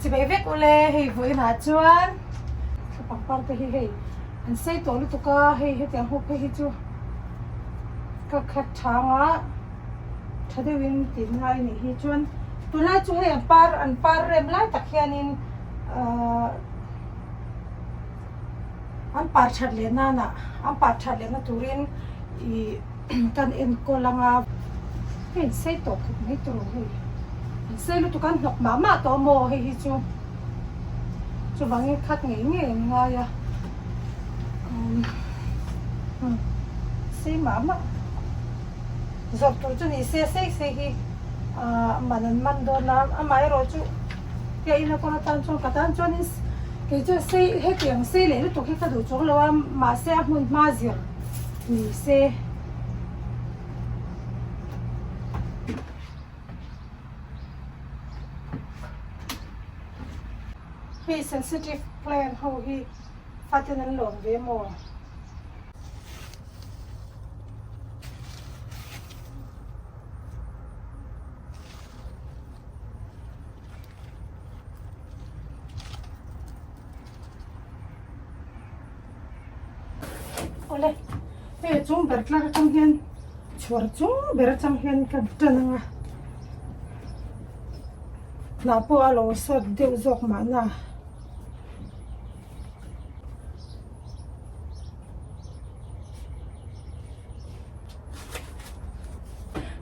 Chibei vek ule hei vawiinah chuan pangpar te hi hei an sei tawh lutuk a hei hetiang ho phei hi chu ka khat thang a tha deuhin tih ngai a nih hi chuan tunlai chu hei an par an par rem lai tak hianin ahh an par that leh nana an par that lehna turin ih kan enkawl ang a. Hei an sei tawh khawp mai tawh hei an sei lutuk a an hnawk mah mah tawh maw hei hi chu chuvangin khat ngei ngei an ngai a umm sei mah mah zawrh tur chu ni se sei sei hi ah man an man dawn a amaherawhchu. Hei a ina kawng atan chuan ka tan chuanin kei chuan sei hetiang sei leh lutuk hi ka duh chuang lo a mahse a hmun hma zir ni se. Hei sensitive plant ho hi faten an lawm ve maw? Awle, hei a chung ber tlar atang hian chhuar chung ber atang hian ka tan ang a, hnah pawh a lo sawt deuh zawk mahna.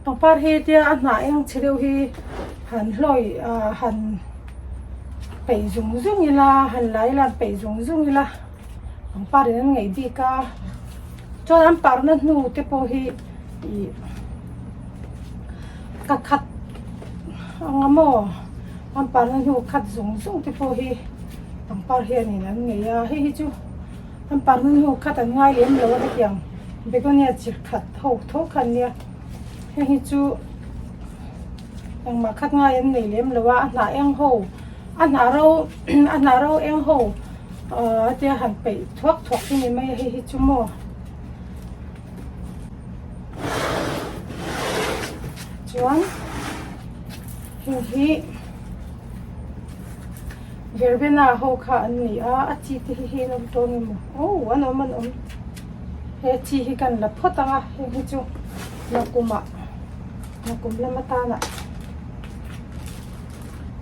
Pangpar hi tia a hnah eng chhe deuh hi han hlawi ah han peih zung zung ila han la ila han peih zung zung ila pangpar in an ngaih bik a chuan an parna hnu te pawh hi ih ka khat ang a maw an parna hnu khat zung zung te pawh hi pangpar hianin an ngaih a hei hi chu. An parna hnu khat an ngai lem lo a hetiang begonia chi khat ho tho kha an nia heng hi chu engmah khat ngai an nei lem lo a a hnah eng ho a hnah ro a hnah ro eng ho ahh tia han peih thuak thuak hi ni mai a hei hi chu maw chuan heng hi. Verbena ho kha an ni a, a chi te hi hei an awm tawh emaw aw an awm an awm he chi hi kan la phawt ang a heng hi chu nakumah nakum lam atana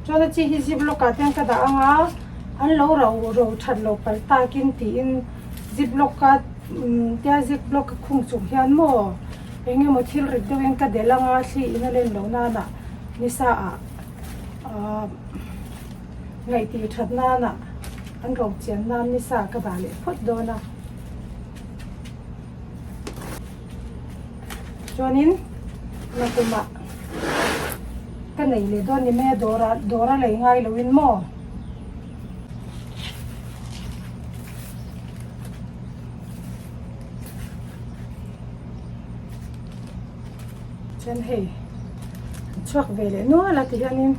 chuan a chi hi zip lock ah te hian ka dah ang a an lo ro ro that lo palh takin tiin zip lock a tia zip lock a khung chung hian maw eng emaw thil rit deuhin ka delh ang a thli in a len loh nana nisa ah. Ahh ngaih that nana an ro chian nan nisa ka dah leh phawt dawn a chuanin nakumah ka nei leh dawn ni mai a dawr ah dawr a lei ngai loin maw. Chuan hei an chhuak ve leh nual a tihianin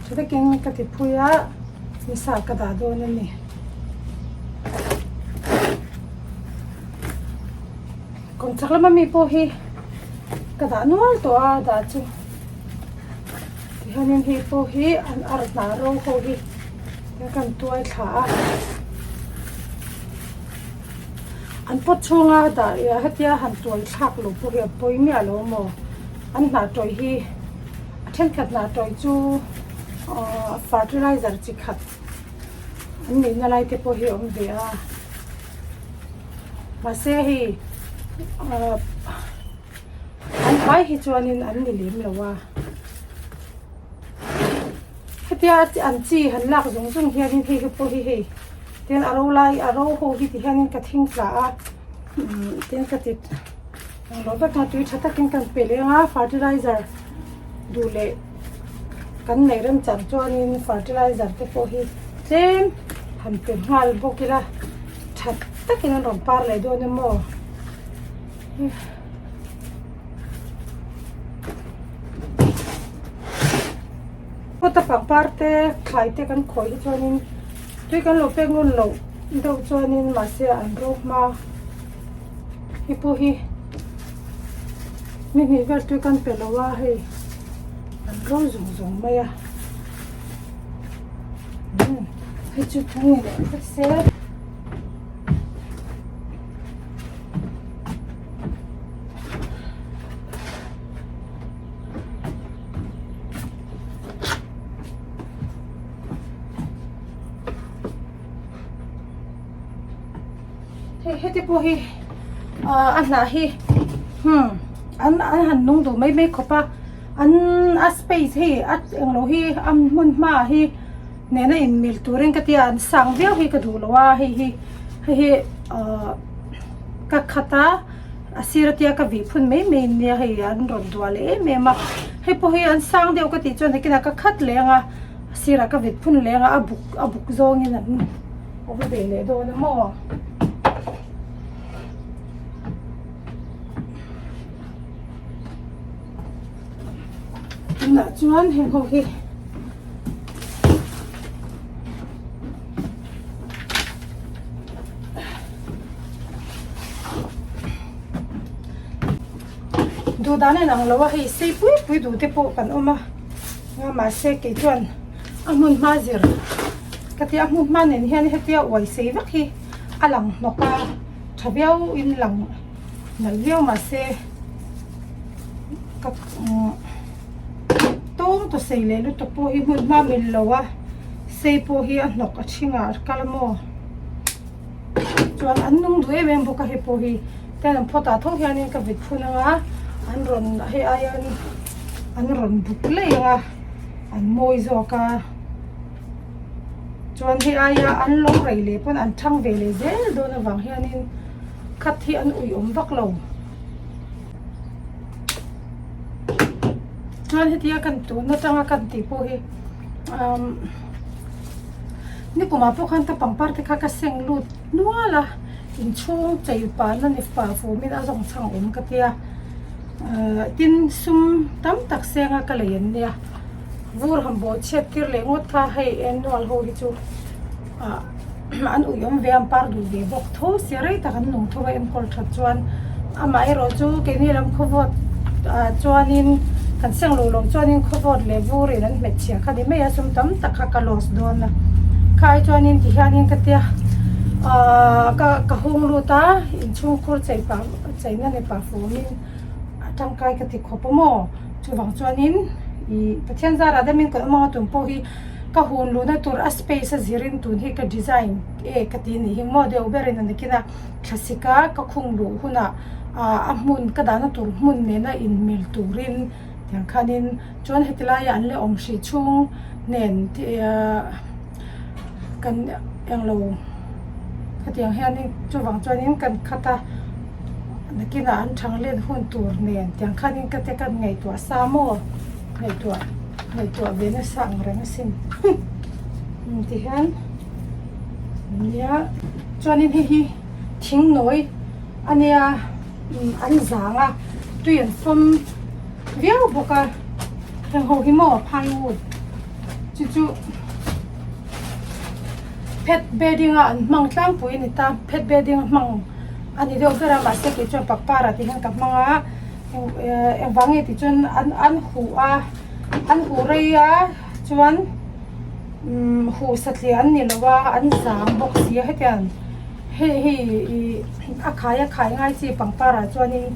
tha takin ka ti phui a nisa ka dah dawn a ni. Kawmchhak lama mi pawh hi ka dah nual tawh a dah chu tihianin hei pawh hi an ar hnah ro ho hi kan tuai thla a. An pot chhunga dah ih hetia han tuai thlak lo pawh hi a pawi miah lo maw? An hnah tawih hi a thenkhat hnah tawih chu ahh fertilizer chi khat an nihna lai te pawh hi a awm ve a mahse hei ahh an vai hi chuanin an ni lem lo a hetia an chi han lak zung zung hianin hei hi pawh hi hei. Tin a ro lai a ro ho hi ti hianin ka thing tla a umm tin ka ti englo vek a tui tha takin kan pe leng a fertilizer duh leh kan neih rem chan chuanin fertilizer te pawh hi tlem han pe nghal bawk ila tha takin an rawn par leh dawn emaw. Kawta pangpar te thlai te kan khawih hi chuanin tui kan lo pek ngun loh deuh chuanin mahse an ro hma hi pawh hi ni hnih vel tui kan pe lo a hei an ro zung zung mai a. Hei chu thung ni leh phawt se. Hei heti pawh hi ah a hnah hi hmm an an han nung duh mai mai khawp a an a space hei a englo hi a hmun hmaah hi nena inmil turin ka tia an sang viau hi ka duh lo a hei hi hei hi ah ka khat a a sir atia ka vih phun mai mai nia hei an rawn duah leh em em a hei pawh hi an sang deuh ka tih chuan nakinah ka khat leh ang a a sirah ka vit phun leh ang a a buk a buk zawngin an awm ve leh dawn a maw. Tunah chuan heng ho hi duh dan a inang lo a hei sei pui pui duh te pawh kan awm a nga mahse kei chuan a hmun hma zir ka tia a hmun hma nen hian hetia uai sei vak hi a lang hnawk a tha viau in lang nalh viau mahse ka tawng ta sei leh lutuk pawh hi hmun hma mil lo a sei pawh hi a hnawk a thingah a kal maw chuan an nung duh em em bawk a hei pawh hi tian an phawt ah tho hianin ka vit phun ang a an rawn hei aia an rawn buk lei ang a an mawi zawk a chuan hei aia an lo rei leh pawn an thang ve leh zel dawn avang hianin khat hi an ui awm vak lo. Chuan hetia kan tun atanga kan tih pawh hi umm nikumah pawh khan ka pangpar te kha ka seng lut nual a inchhung chei pahna ni pah fumin a zawng chhang awm ka tia ahh tin sum tam tak senga ka lei an nia vur han bawh chhiat tir leh ngawt kha hei annual ho hi chu ah an ui awm ve a an par duh ve bawk tho sia rei tak an nung tho a enkawl that chuan amaherawh chu keini lam khawvawt ah chuanin kan seng loh loh chuanin khawvawt leh vur in an hmet chhia kha ni mai a sum tam tak kha ka loss dawn a kha ai chuanin ti hianin ka tia ahh ka ka hung lut a inchhungkhur chei pah cheina ni pah fumin a tangkai ka ti khawp a maw chuvang chuanin ih Pathian zarah damin kan awm ang a tum pawh hi. Ka hun luhna tur a space a zirin tun hi ka design e ka ti nih hi maw deuh berin a nikin a thlasik a ka khung luh hunah ah a hmun ka dahna tur hmun nena inmil turin tiang khanin chuan heti laia an la awm hrih chhung nen kan englo hetiang hianin chuvang chuanin kan khat a nakinah an thang let hun tur nen tiang khanin ka te kan ngaihtuah sa maw. Ngaihtuah ngaihtuah ve nasa ang reng asin umm ti hian nia chuanin hei hi thing nawi a nia umm an zang a tui an fawm viau bawk a heng ho hi maw pine wood chu chu pet bedding a an hmang tlangpui a ni ta pet bedding a hmang a ni deuh ber a mahse kei chuan pangpar ah te hian ka hmang a. Engvang nge tih chuan an an huh a an huh rei a chuan umm huh satliah an ni lo a an zang bawk si a hetiang hei hei ih a khai a khai ngai chi pangpar ah chuanin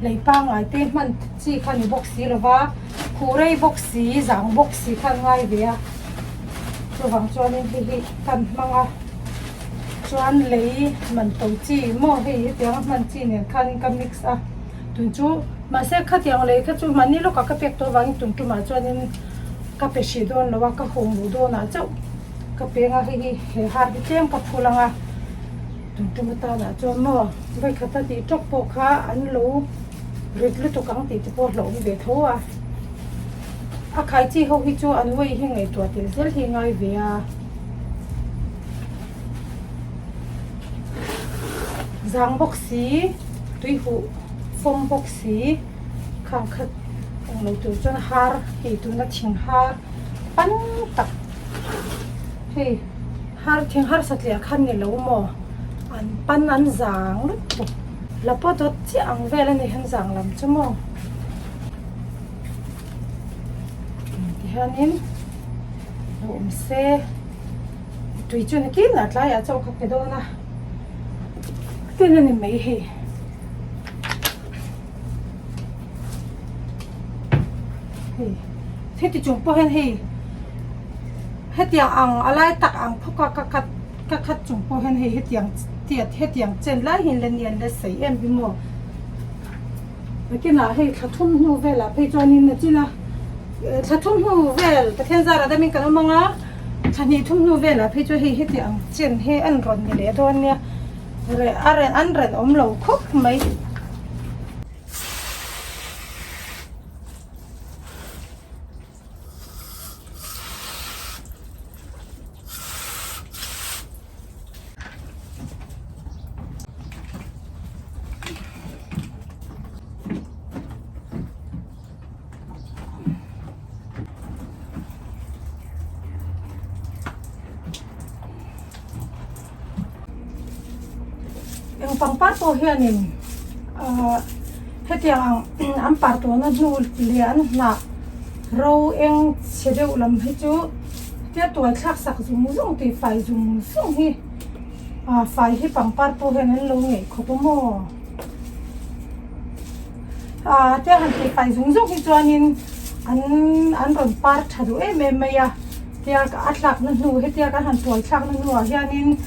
lei pangngai te hman chi kha ni bawk si lo va huh rei bawk si zang bawk si kha an ngai ve a chuvang chuanin hei hi kan hmang a chuan lei man to chi maw hei hetiang a hman chi nen khanin ka mix a. Tun chu mahse khatiang lei kha chu mahni lawkah ka pek tawh avangin tun tumah chuanin ka pe hrih dawn lo a, ka hawng luh dawnah chauh ka peng a, hei hi he har hi tlem ka phul ang a, tun tum atanah chuan maw vawikhat a tih tawk pawh kha an lo rit lutuk ang tih te pawh hlauhawm ve tho a, a khai chi ho hi chu an wei hi ngaihtuah tel zel hi ngai ve a. Zang bawk si tui huh fawm bawk si khang khat eng lo tur chuan har hei tuna thing har pan tak hei har thing har satliah khan ni lo maw an pan an zang lutuk la pawh dawt chiah ang vel a ni han zang lam chu maw tihianin lo awm se. Tui chu nakin a tlaiah chaw ka pe dawn a, tin a ni mai hei. Hei heti chung pawh hian hei hetiang ang a lai tak ang phawk a ka khat ka khat chung pawh hian hei hetiang tiat hetiang chen lai hi la nian la sei em hi maw. Nakinah hei thla thum hnu velah phei chuanin nachin a thla thum hnu vel Pathian zarah damin kan awm ang a, thla hnih thum hnu velah phei chuan hei heti ang chen hi an rawn ni leh dawn nia, a an rawn awm lo khawp mai. Eng pangpar pawh hianin ahh hetiang ang an par tawhna hnu leh an hnah ro eng chhe deuh lam hi chu tia tuai thlak sak zung zung tih fai zung zung hi ah fai hi pangpar pawh hian an lo ngeih khawp a maw ah tia han tih fai zung zung hi chuanin an an rawn par tha duh em em mai a tia a tlakna hnu hetia kan han tuai thlakna hnuah hianin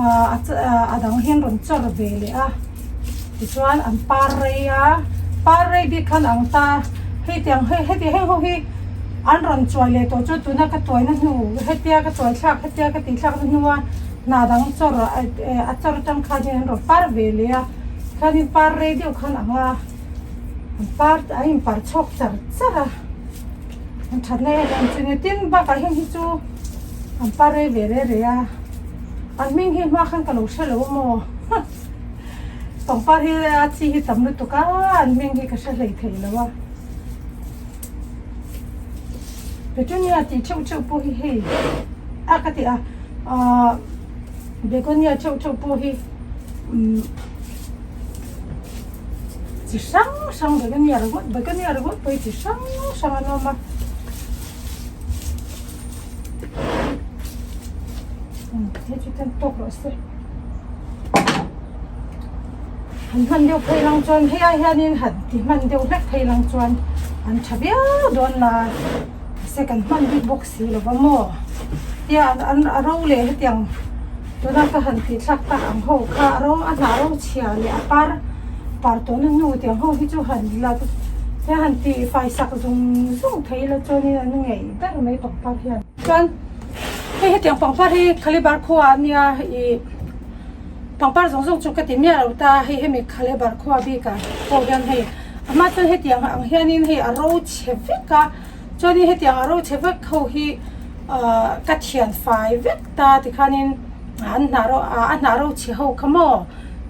ah a dang hian rawn chawr ve leh a tichuan an par rei a par rei bik khan ang ta hei tiang hei heti heng ho hi an rawn chuai leh tawh chu tuna ka tuaina hnu hetia ka tuai thlak hetia ka tih thlakna hnua hna dang chawr a chawr atang khanin an rawn par ve leh a khanin par rei deuh khan ang a an par an inpar chhawk char char a an thatna em em chu ni tin bakah heng hi chu an par rei ve rei rei a an hming hi hma khan ka lo hre lo amaw. Pangpar hi a chi hi tam lutuk a an hming hi ka hre hlei thei lo a petunia tih theuh theuh pawh hi hei a ka ti a ahh begonia theuh theuh pawh hi umm chi hrang hrang begonia ringawt begonia ringawt pawh hi chi hrang hrang an awm a hei chu ten tawk rawh se. Han hman deuh phei lang chuan hei ai hianin han ti hman deuh hlek phei lang chuan an tha viau dawn la mahse kan hman bik bawk si lo va maw tia an a ro leh hetiang tuna ka han tih thlak tak ang ho kha a ro a hnah ro chhia leh a par par tawhna hnu tiang ho hi chu han la tia han tih fai sak zung zung thei ila chuanin an ngeih ber mai pangpar hian chuan hei hetiang pangpar hi khalibar khua a nia ih. Pangpar zawng zawng chu ka ti miah lo ta, hei hemi khale bar khua bikah pawh hian hei a hma chuan hetiang ang hianin hei a ro chhe vek a, chuanin hetiang a ro chhe vek ho hi ahh ka thian fai vek ta tikhanin an hnah ro ah a hnah ro chhe ho kha maw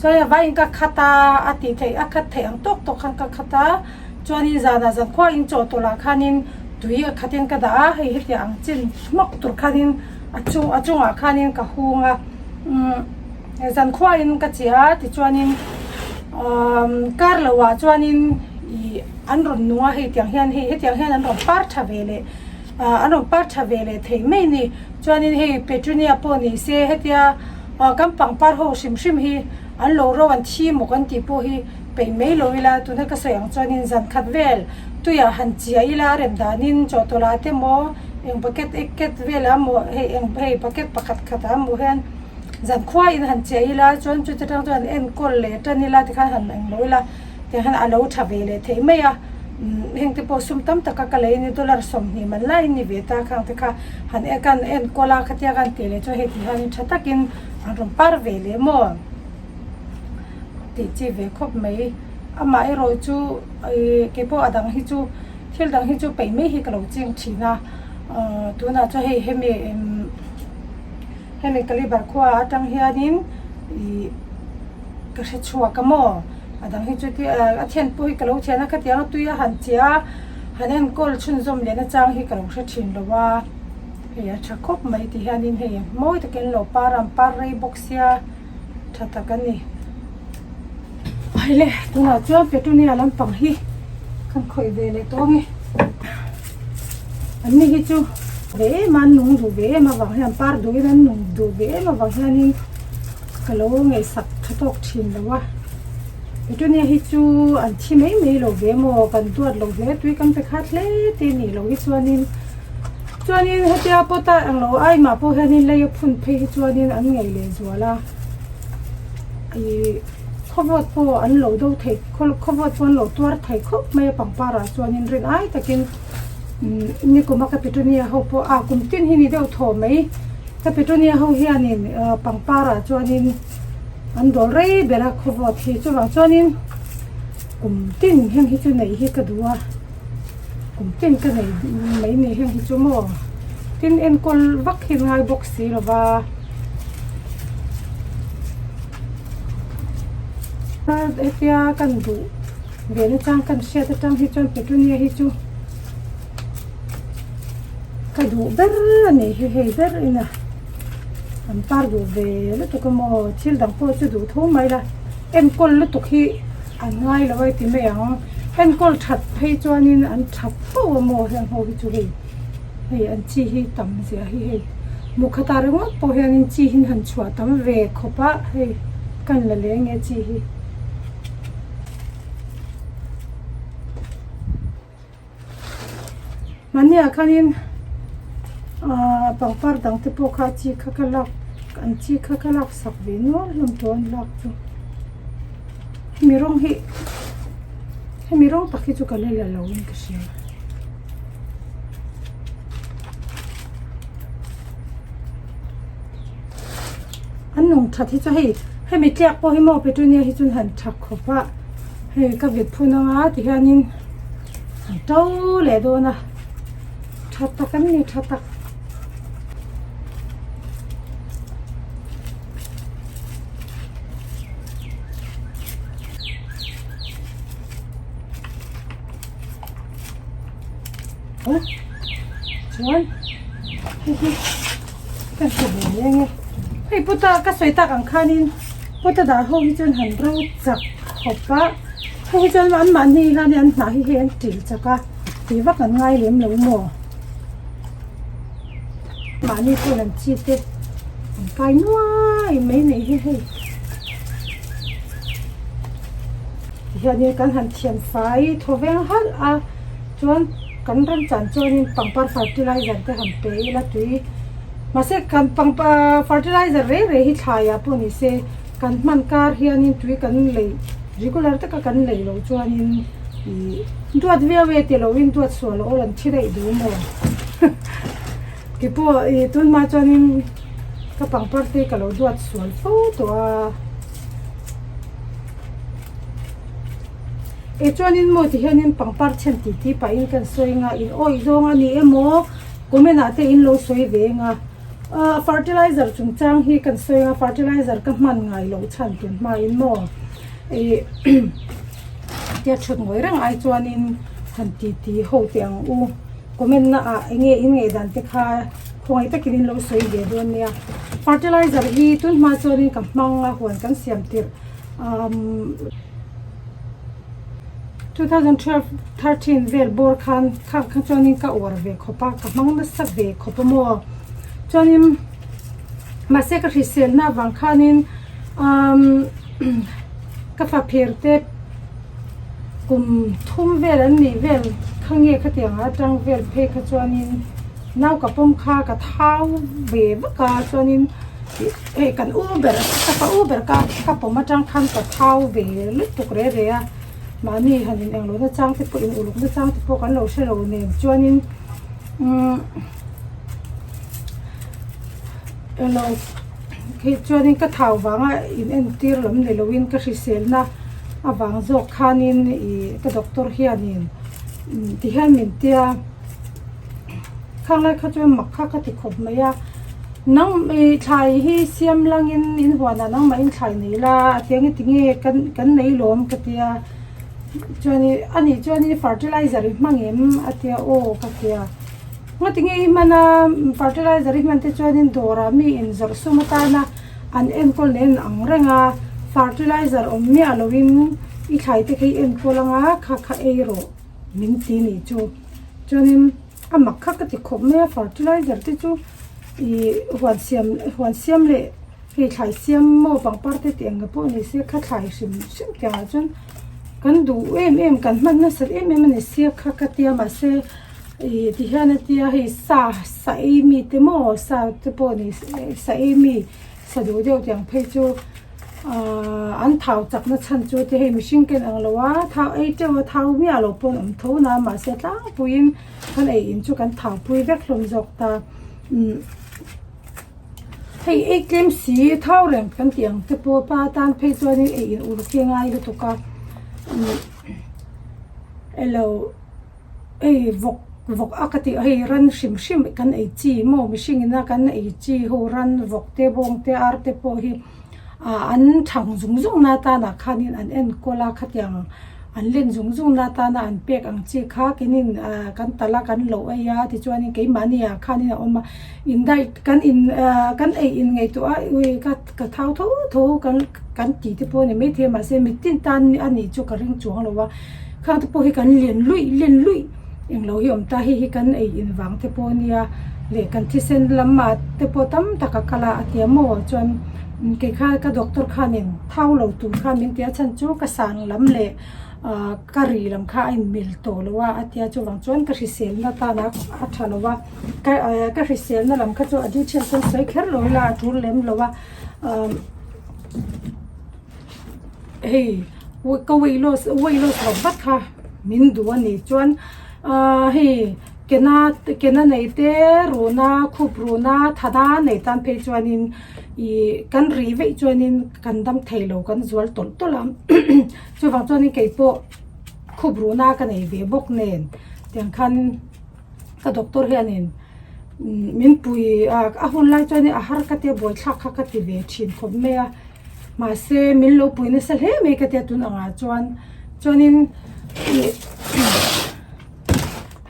chuanin a vaiin ka khat a a tih theih a khat theih ang tawk tawk khan ka khat a chuanin zanah zankhua in chaw tawlh ah khanin tui a khatin ka dah a hei hetiang ang chin hmawk tur khanin a chung a chungah khanin ka hung a. Umm zankhuain ka che a tichuanin umm kar loah chuanin ih an rawn nung a hei tiang hian hei hetiang hian an rawn par tha ve leh ah an rawn par tha ve leh thei mai a ni chuanin hei petunia pawh ni se hetia ah kan pangpar ho hrim hrim hi an lo ro an thi maw kan tih pawh hi peih mai lo ila tuna ka sawi ang chuanin zan khat vel tuiah han chiah ila a rem danin chawhtawlh ah te maw eng bucket eket velah maw hei eng hei bucket pakhat khat ah maw hian zan khua in han chiah ila chuan chuti tang chuan han enkawl leh tan ila tikhan han englo ila tiang hian a lo tha ve leh thei mai a umm heng te pawh sum tam tak a ka lei ani dollar 20 man lai ni ve ta khang te kha han kan enkawl a khatia kan tih leh chuan hei ti hian tha takin an rawn par ve leh maw tih chi ve khawp mai amaherawh chu ih keipawh a dang hi chu. Thil dang hi chu peih mai hi ka lo ching thin a, ahh tunah chuan hei hemi emm hemi caliber khua atang hianin ih ka hre chhuak a maw a dang hi chu ti a then pawh hi ka lo thian a khatiang a tui a han chiah a han enkawl chhunzawm leh na chang hi ka lo hre thin lo a hei a tha khawp mai ti hianin hei mawi takin lo par a an par rei bawk sia tha tak a ni. Haile tunah chuan petunia lampang hi kan khawih ve leh tawh ange an ni hi chu. Ve em a, an nung duh ve em avang hian par duhin an nung duh ve em avang hianin ka lo ngaihsak tha tawk thin lo a. Petunia hi chu an thi mai mai lo ve maw, kan duat lo hle tui kan pe khat hle te nih loh hi chuanin chuanin hetia pot a englo aimah pawh hianin lei a phun phei hi chuanin an ngaih leh zual a ih khawvawt pawh an lo do thei khawvawt pawh an lo tuar thei khawp mai a pangpar ah chuanin rin ai takin Nikum a ka petunia ho pawh a kum tin hi ni deuh thaw mai ka petunia ho hianin pangpar ah chuanin an dawl rei ber a khawvawt hi chuvang chuanin kum tin heng hi chu neih hi ka duh a kum tin ka nei mai ni heng hi chu maw tin enkawl vak hi ngai bawk si lo va hetia kan duh. Ve na chang kan hriat atang hi chuan petunia hi chu ka duh ber a ni hi hei ber ina an par duh ve lutuk a maw thil dang pawh chu duh tho mai la enkawl lutuk hi an ngai lo a ti mai ang enkawl that phei chuanin an tha fo a maw heng ho hi chu hei hei an chi hi tam zia hi hei mukhatah ringawt pawh hianin chi hi han chhuah tam ve khawp a hei kan la leng e chi hi. Mahniah khanin ahh pangpar dang te pawh kha chi kha ka lak an chi kha ka lak sak ve nual hlawm tawh an lak chu hemi rawng hi hemi rawng tak hi chu ka la la lo in ka hria. An nung that hi chu hei hemi tliak pawh hi maw petunia hi chuan han tha khawp a hei ka vit phun anga tihianin an to leh dawn a tha tak an ni tha tak. Chuan hei hi ka hre ve mai ange hei puta ka sawi tak ang khanin puta dah ho hi chuan han ro chak khawp a hei hi chuan anmahni hian an hnah hi hei an ṭil chak a tih vak an ngai lem lo maw mahni pawhin an chi te an kai nuai mai nei hi hei tihianin kan han thian fai thaw veng halh a chuan kan remchan chuanin pangpar fertilizer te han pe ila tui mahse kan pangpar fertilizer rei rei hi thlaiah pawh ni se kan hman kar hianin tui kan lei regular taka kan lei loh chuanin ih duat viau e ti loin duat sual a awl an thi daih duh maw keipawh ih tunhma chuanin ka pangpar te ka lo duat sual fo tawh a. E chuanin maw ti hianin pangpar chhen tih tih pahin kan sawi anga in awih zawng a ni emaw comment ah te in lo sawi ve anga ah fertilizer chungchang hi kan sawi anga fertilizer ka hman ngai loh chhan tun hmain maw ih tia thut ngawi reng ai chuanin han ti ti ho teh ang u comment na ah eng nge in ngaihdan te kha khawngaih takin in lo sawi ve dawn nia fertilizer hi tun hma chuanin ka hmang a huan kan siam tirh umm. 2012 13 vel bawr khan kha kha chuanin ka uar ve khawp a ka hmang nasa ve khawp a maw chuanin mahse ka hriselna avang khanin umm ka fa phir te kum thum vel an nih vel kha nge khatiang atang vel phei kha chuanin nau ka pawm kha ka thau ve vak a chuanin. Hei kan u ber ka pa u ber ka ka pawm atang khan ka thau ve lutuk re re a mahni han in englo na chang te pawh in uluk na chang te pawh kan lo hre lo nen chuanin umm englo khi chuanin ka thau vanga in entir lam ni loin ka hriselna avang zawk khanin ih ka doctor hianin tihian min tia. Khanglai kha chuan mak kha ka ti khawp mai a, nang ih thlai hi siam langin in huanah nangmah in thlai nei la a ti ang tinge kan kan nei lawm ka ti a chuanin ani chuanin fertilizer i hmang em a ti a aw ka ti a ngatinge i hman a fertilizer i hman te chuanin dawrah mi in zawrh sum atana an enkawl nen ang reng a fertilizer awm miah loin i thlai te kha i enkawl anga kha kha ei rawh. Min ti nih chu. Chuanin A mak kha ka ti khawp mai a fertilizer te chu ih huan siam huan siam leh hei thlai siam maw pangpar te tih ang te pawh ni se kha thlai hrim hrim tiang ah chuan kan duh em em kan hman nasat em em a ni sia kha ka tia mahse ih ti hian a tia hei sa sa ei mi te maw sa te pawh ni se sa ei mi sa duh deuh tiang phei chu ahh an thau chak na chhan chu te hei mihring ken ang lo a thau ei teuh a thau miah lo pawn awm tho na mahse tlangpuiin kan ei in chu kan thau pui vek hlawm zawk ta umm hei ei tlem si thau reng kan tih ang te pawh pa tan phei chuanin ei in uluk hi a ngai lutuk a umm elo. Hei vawk vawk a ka tih hei ran hrim hrim kan ei chi maw mihring ina kan ei chi ho ran vawk te bawng te ar te pawh hi ah an thang zung zung na tanah khanin an enkawl a khatiang an len zung zung na tana an pek ang chi kha keinin ah kan talh a kan lo ei a tichuanin keimahni ah khanin a awm a in diet kan in ah kan ei in ngaihtuah a ui ka ka thau tho tho kan kan tih te pawh a ni maithei a mahse mitin tan a nih chu ka ring chuang lo a. Khang te pawh hi kan len luih len luih englo hi awm ta hei hi kan ei in vang te pawh ania leh kan thisen lamah te pawh tam tak a kal a a tia maw chuan kei kha ka doctor khanin thau lo tur khan min ti a chhan chu ka sang lam leh ah ka ri lam kha a inmil tawh lo a a tia chuvang chuan ka hriselna tana a tha lo a ka ah ka hriselna lam kha chu a detail chuan sawi kher lo ila a tul lem lo a ah. Hei ka weight loss weight loss loh vat kha min duh a nih chuan ahh hei kena kena nei te runa khup runa thana nei tan phei chuanin ih kan ri veih chuanin kan dam thei lo kan zual tawlh tawlh a chuvang chuanin keipawh khup runa ka nei ve bawk nen tiang khan ka doctor hianin min pui a a hun lai chuanin a har ka tia buaithlak kha ka ti ve thin khawp mai a. Mahse min lo pui nasa hle mai ka tia tun angah chuan chuanin ih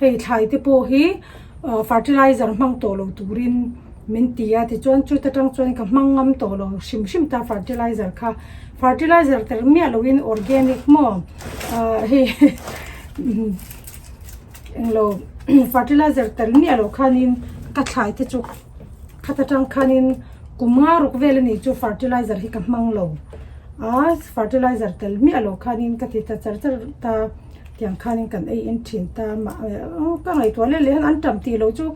hei thlai te pawh hi ah fertilizer hmang tawh lo turin min ti a tichuan chuta tang chuan ka hmang ngam tawh lo hrim hrim ta fertilizer kha fertilizer tel miah loin organic maw ah hei englo fertilizer tel miah loh khanin ka thlai te chu. Khat atang khanin kum nga ruk vel a nih chu fertilizer hi ka hmang lo a fertilizer tel miah lo khanin ka ti ta char char ta tiang khanin kan ei in thin ta mah ka ngaihtuah leh leh hian an tam tih loh chu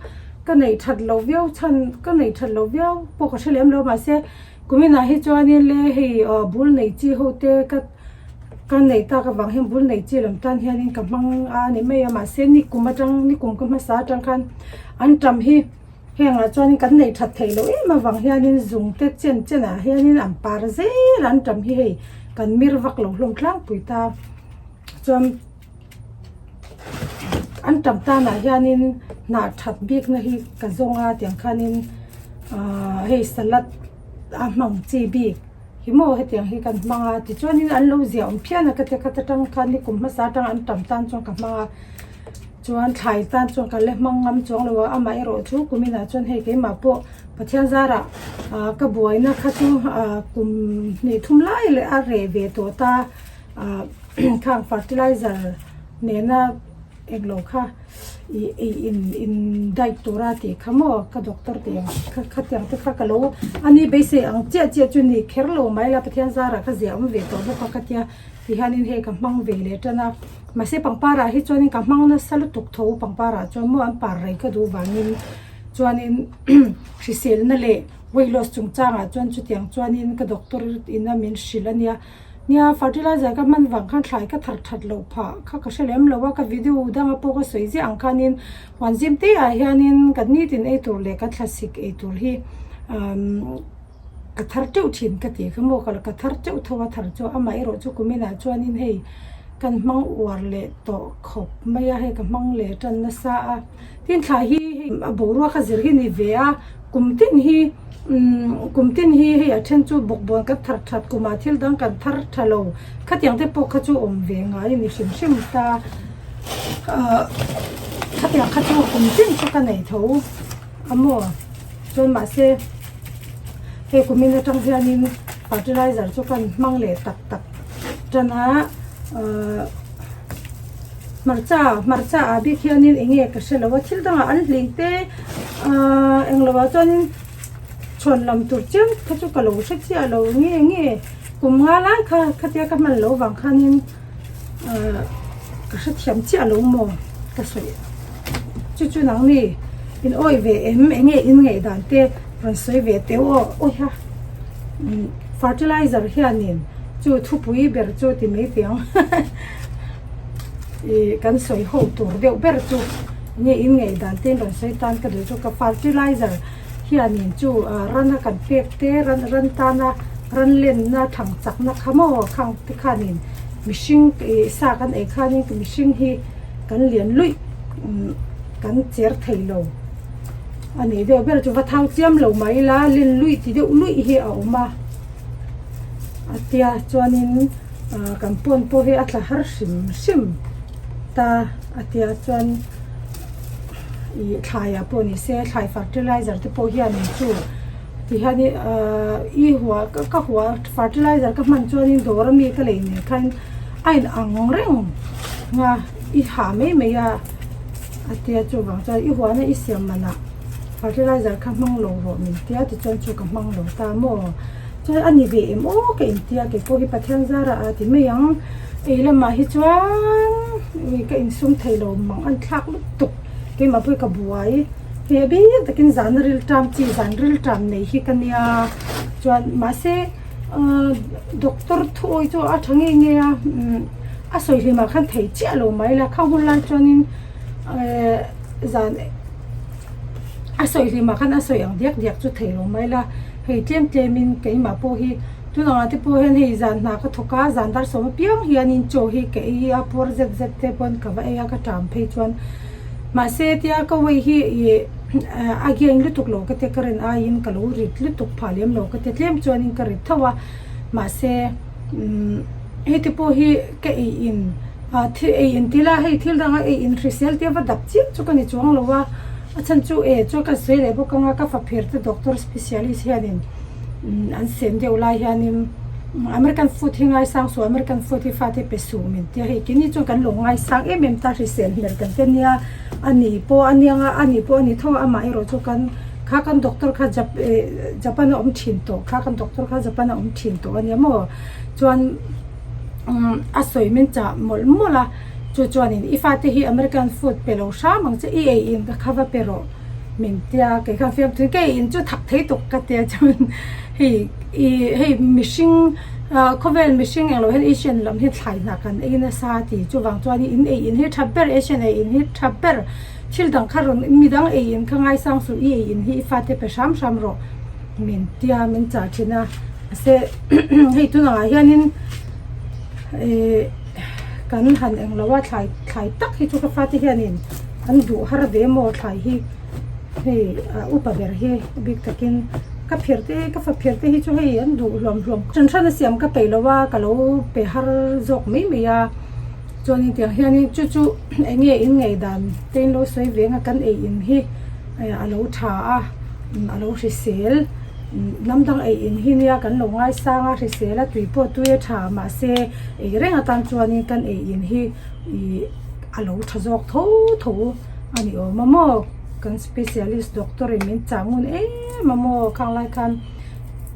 ka neih that loh viau chhan ka neih that loh viau pawh ka hre lem lo mahse kuminah hi chuanin le hei ah bul nei chi ho te ka ka neih tak avang hian bul nei chi lam tan hianin ka hmang a ni mai a mahse nikum atang nikum ka hmasa atang khan an tam hi. Hengah chuanin kan neih that theih loh em avang hianin zung te chen chenah hianin an par zel a an tam hi hei kan mir vak lo hlawm tlangpui ta chuan an tam tanah hianin hnah that bikna hi ka zawng a tiang khanin ahh hei salad a hmang chi bik hi maw hetiang hi kan hmang a tichuanin an lo ziah awm phian a ka tia khat atang khan nikum hmasa atang an tam tan chuan ka hmang a. Chuan thlai tan chuan ka la hmang ngam chuang lo a, amah erawh chu kuminah chuan hei keimah pawh Pathian zarah ah ka buaina kha chu ah kum hnih thum lai leh a reh ve tawh ta ah khang fertilizer nena englo kha ih ei in in diet tura tih kha maw ka doctor tih ang kha khatiang te kha ka lo ani beisei ang chiah chiah chu ni kher lo mai la Pathian zarah ka ziah awm ve tawh bawk a ka tia. Tihianin hei ka hmang ve leh tan a, mahse pangpar ah hi chuanin ka hmang nasa lutuk tho pangpar ah chuan maw an par rei ka duh vangin chuanin hriselna leh weight loss chungchang ah chuan chutiang chuanin ka doctor in a min hrilh a nia, nia fertilizer ka hman vang khan thlai ka thar that loh phah kha ka hre lem lo a ka video danga pawh ka sawi ziah ang khanin huan zim te ah hianin kan nitin ei tur leh kan thlasik ei tur hi umm. Ka thar teuh thin ka tih kha maw ka thar teuh tho a thar chu amah erawh chu kuminah chuanin hei kan hmang uar leh tawh khawp mai a hei ka hmang leh tan nasa a tin thla hi hei a boruak a zir hi ni ve a kum tin hi umm kum tin hi hei a then chu bawkbawn kan thar that kumah thil dang kan thar tha lo khatiang te pawh kha chu awm ve ngai a ni hrim hrim ta ah khatiang kha chu kum tin chu ka nei tho a maw chuan mahse. Hei kumin atang hianin fertilizer chu kan hmang leh tak tak tan a ahh. Hmarcha hmarcha ah bik hianin eng nge ka hre lo a thil dangah an hling te ahh englo ah chuanin chhuan lam tur chiang kha chu ka lo hre chiah lo nge nge kum nga lai kha khatia ka hman loh vang khanin ahh ka hrethiam chiah lo maw ka sawi chu chu nangni in awih ve em eng nge in ngaihdan te rawn sawi ve teu aw awiha fertilizer hianin chu thupui ber chu ti mai teh ang. Ih kan sawi ho tur deuh ber chu nge in ngaih dan te in rawn sawi tan ka duh chu ka fertilizer hianin chu ah ran a kan pek te ran ran tana ran lenna thang chakna kha maw khang te khanin mihring ih sa kan ei khanin mihring hi kan lian luih umm kan cher thei lo a nih deuh ber chu va thau chiam lo mai ila len luih ti deuh luih hi a awm a a tia chuanin. Ah kan pawn pawh hi a tla har hrim hrim ta a tia chuan ih thlaiah pawh ni se thlai fertilizer te pawh hianin chu ti hian in ah i hua ka hua fertilizer ka hman chuanin dawr ami ka lei nen khan a in ang reng a i ha mai mai a a tia chuvang chuan i huana i siam manah fertilizer kha hmang lo rawh min tia tichuan chu ka hmang lo ta maw. Chuan a ni ve em aw ka intia kei pawh hi Pathian zara a ti mai ang. Ei lamah hi chuan ui ka insum thei lo mang an thlak lutuk keimah pawh hi ka buai. Hei a bik takin zan rilṭam chi zan rilṭam nei hi ka nia chuan mahse ahh doctor thu awi chu a tha ngei ngei a umm a sawi hlimah khan thei chiah lo mai la khang hun lai chuanin ehh zan a sawi hlimah khan a sawi ang diak diak chu thei lo mai la. Hei tlem tlemin keimah pawh hi tunah te pawh hian hei zan hna ka thawk a, zan dar sawm apiang hianin chaw hi ka ei a, puar zet zet te pawn ka va ei a, ka ṭam phei chuan mahse tia ka weight hi ih a gain lutuk lo ka tia ka rin aiin ka lo rit lutuk phah lem lo ka tia tlem chuanin ka rit tho a, mahse umm hei te pawh hi ka ei in ah thil ei in tila hei thil danga ei in hrisel te va dap chiam chu ka ni chuang lo a. A chhan chu e chuan kan sawi leh bawk anga ka faphir te doctor specialist hianin an sem deuh lai hianin American food hi ngaisang suh American food hi fate pe suh min tia hei keini chuan kan lo ngaisang em em ta hrisel hmel kan te nia a ni pawh a nia a ni pawh a ni tho a amah erawh chu kan kha kan doctor kha Jap eh Japan a awm thin tawh kha kan doctor kha Japan a awm thin tawh a nia maw chuan a sawi min chah mawlh mawlh a. Chu chuanin i fate hi American food pe lo hram ang che, i ei in ka kha va pe rawh min tia, kei khan fiam thung, ka ei in chu thak thei tuk ka tia chuan hei i hei mihring ah khawvel mihring englo hian Asian lam hi thlai hna kan ei nasa ti chuvang chuan in ei in hi tha ber Asian ei in hi tha ber thil dang kha rawn midang ei in kha ngaisang suh i ei in hi i fate pe hram hram rawh min tia min chah thin a mahse hei tunah hianin ih. Kan han eng lo a thlai thlai tak hi chu ka fate hianin an duh har ve maw thlai hi hei ah upa ber hi bik takin ka phir te ka fa phir te hi chu hei an duh hluam hluam hran hran a siam ka peih lo a ka lo pe har zawk mai mai a chuanin tiang hianin chu chu eng nge in ngaihdan te in lo sawi ve ang a kan ei in hi a lo tha a a lo hrisel. Hnam dang ei in hi nia kan lo ngaisang a, hrisel a tui pawh tui a tha mahse ei reng atan chuanin kan ei in hi ih a lo tha zawk tho tho a ni awm a maw kan specialist doctor in min chah ngun em a maw khang lai khan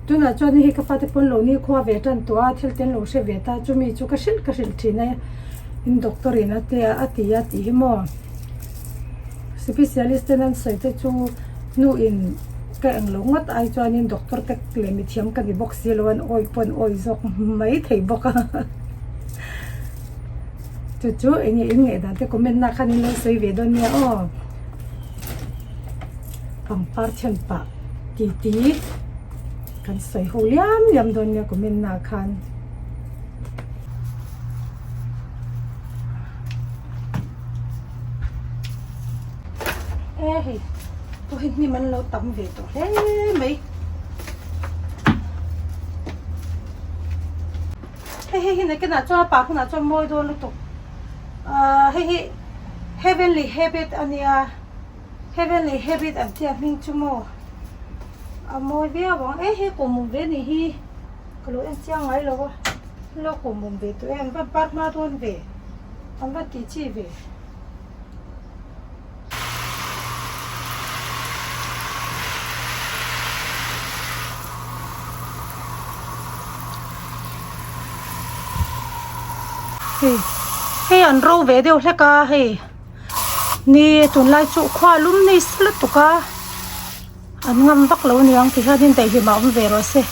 tunah chuan hei ka fate pawn lo ni khua ve tan tawh a thil te an lo hre ve ta chumi chu ka hrilh ka hrilh thin a in doctor in a tia a ti a tih hi maw specialist ten an sawi te chu nu in. Ka eng lo ngawt ai chuanin doctor te leh mithiam ka ni bawk si lo a, an awih pawh an awih zawk mai thei bawk a. Chu chu eng nge in ngaihdan te comment na khan in lo sawi ve dawn nia aw. Pangpar then pah ti ti kan sawi ho liam liam dawn nia comment na khan. E hei pawh hi hnim an lo tam ve tawh hle mai hei hei hi nakinah chuan a pah hunah chuan mawi dawn lutuk ahh hei hi heavenly habit a nia heavenly habit an tia hming chu maw a mawi viau ang e hei kawhmawm ve a nih hi ka lo en chiang ngai lo a lo kawhmawm ve tawh em va par hma dawn ve. An va tih chi ve. Hei hei an ro ve deuh hlek a hei ni tunlai chu khua lum nei sa lutuk a an ngam vak lo niang ti hianin daihlim a awm ve rawh se.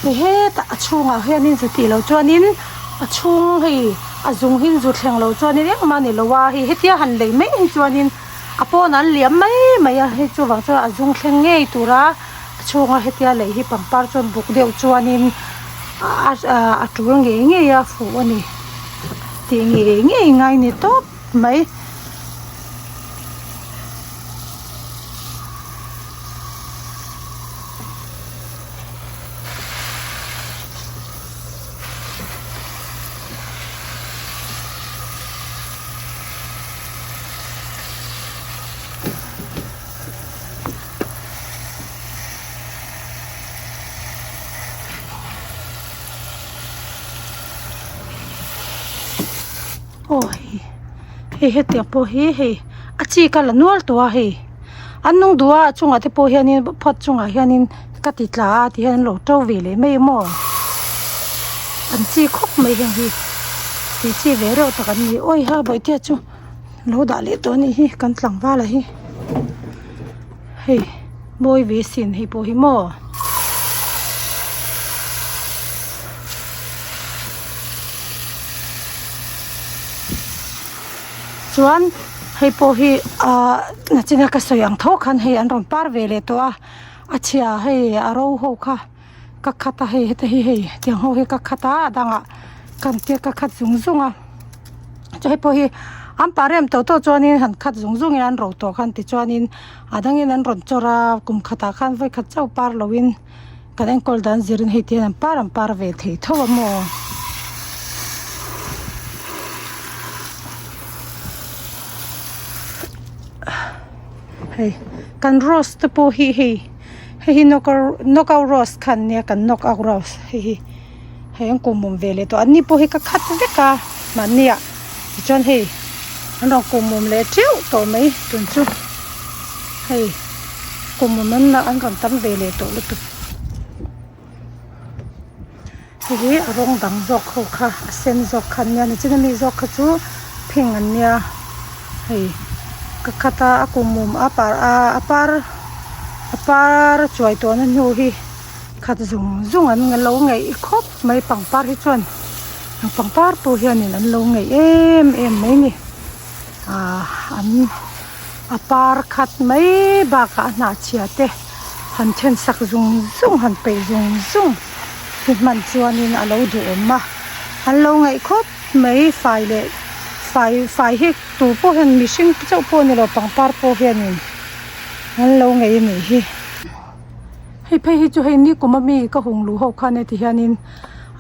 Hetah a chhungah hianin zu tih loh chuanin a chhung hei a zung hi zu thleng loh chuanin engmah a ni lo a hei hetia han lei mai hi chuanin a pawnah an liam mai mai a hei chuvang chuan a zung thleng ngei tura a chhunga hetia lei hi pangpar chuan buk deuh chuanin a tul ngei ngei a fuh a ni. Tih ngei ngei ngai ni tawp mai. Aw hei hei hetiang pawh hi hei a chi ka la nual tawh a hei an nung duh a a chungah te pawh hianin pot chungah hianin ka ti tla a ti hian an lo to ve leh mai maw an chi khawp mai heng hi tih chi ve reuh tak an ni awi ha bawihtea chu lo dah leh tawh a nih hi kan tlangval a hi hei mawi ve sin hei pawh hi maw. Chuan hei pawh hi ahh nachina ka sawi ang tho khan hei an rawn par ve leh tawh a a chhia hei a ro ho kha ka khat a hei heta hi hei tiang ho hi ka khat a a dangah kan tia ka khat zung zung a chu hei pawh hi an par em tawh tawh chuanin han khat zung zungin an ro tawh khan tichuanin a dangin an rawn chawr a kum khatah khan vawi khat chauh par loin. Kan enkawl dan zirin hei te hian an par an par ve thei tho a maw. Hei kan rose te pawh hi hei hei hi knockout rose kha an nia kan knockout rose hei hi hei an kuhmum ve leh tawh an ni pawh hi ka khat vek a mahni ah tichuan hei an rawn kuhmum leh teuh tawh mai tun chu hei. Kum awm an an rawn tam ve leh tawh lutuk. Hei hi a rawng dang zawk ho kha a sen zawk kha an nia nichina mi zawk kha chu phing an nia hei ka khat a a kum awm a par a a par a par a chuai tawhna hnu hi khat zung zung an lo ngeih khawp mai pangpar hi chuan pangpar pawh hianin an lo ngeih em em mai a ni ah an. A par khat mai bakah a hnah chhia te han then sak zung zung han peih zung zung hi hman chuanin a lo duhawm a an lo ngaih khawp mai fai leh fai fai hi tu pawh hian mihring chauh pawh a ni lo pangpar pawh hianin an lo ngei a nih hi hei phei hi chu hei ni kum ami ka hung luh ho khan heti hianin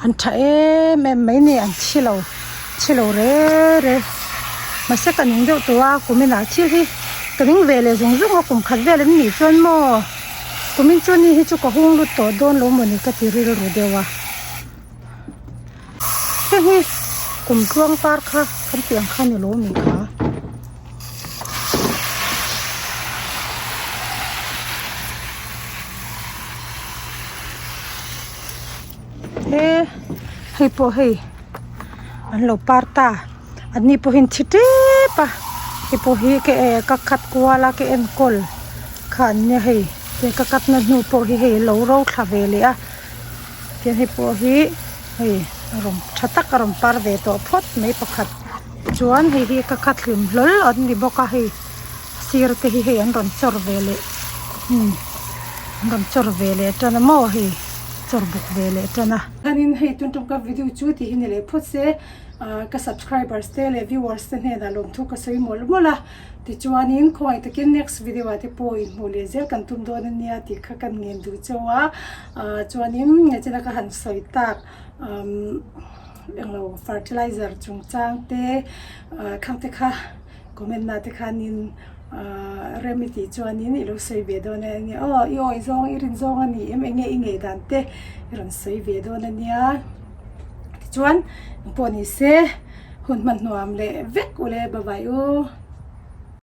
an tha em em mai ni an thi lo thi lo re re mahse ka ning deuh tawh a kumin ah thil hi ka ning ve leh zung zung a kum khat vel an nih chuan maw kumin chu ni hi chu ka hung lut tawh dawn lo mawni ka ti rilru deuh a hei hi kum tluang par kha kan tih ang kha ni lo mi kha. He hei pawh hei an lo par ta an ni pawhin thi tep a hei pawh hi ka eh ka cut kual a ka enkawl kha an nia hei he ka cut na hnu pawh hi hei a lo ro thla ve leh a tiang hei pawh hi hei a rawn tha tak a rawn par ve tawh phawt mai pakhat chuan hei hi ka cut hlim hlawl an ni bawk a hei sir te hi hei an rawn chawr ve leh umm an rawn chawr ve leh tan a maw hei chawr bawk ve leh tan a. Chuanin hei tun tum ka video chu tih hi ni leh phawt se ah ka subscribers te leh viewers te hnenah lawmthu ka sawi mawlh mawlh a tichuanin khawngaih takin next video ah te pawh inhmuh leh zel kan tum dawn ania tih kha kan ngen duh chauh a ah chuanin ngaichina ka han sawi tak umm englo fertilizer chungchang te ah khang te kha comment na te khanin. Ahh rem i tih chuanin i lo sawi ve dawn a nia aw i awi zawng i rin zawng a ni em eng nge i ngei dan te i rawn sawi ve dawn a nia tichuan engpawh ni se hun hman hnuam leh vek ule bye bye u.